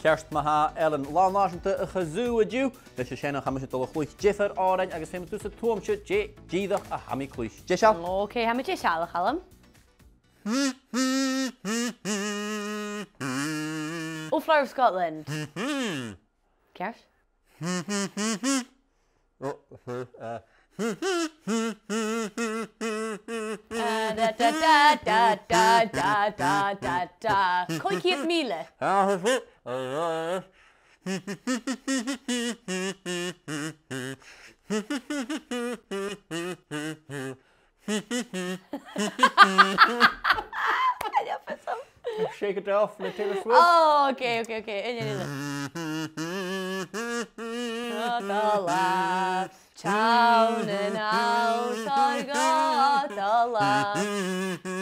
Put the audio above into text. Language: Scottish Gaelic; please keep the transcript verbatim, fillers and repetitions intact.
Ceart ma-thà, Ellen. Là Nàiseanta a' Chazoo an-diugh. Leis a sin, tha mise a' dol a chluich diofar òrain agus feumaidh tusa tuaimeasachadh dè dìreach a tha mi a' cluich. Deiseil? Ok, tha mi deiseil, a Chaluim. Oh, Flower of Scotland. Ceart? Da, da, da. Còig ceud mìle. Shake It Off le Taylor Swift. Oh, ok, ok, ok. Aon, aon, aon. Gabh do làmh, teann a-nall, tha gabh do làmh.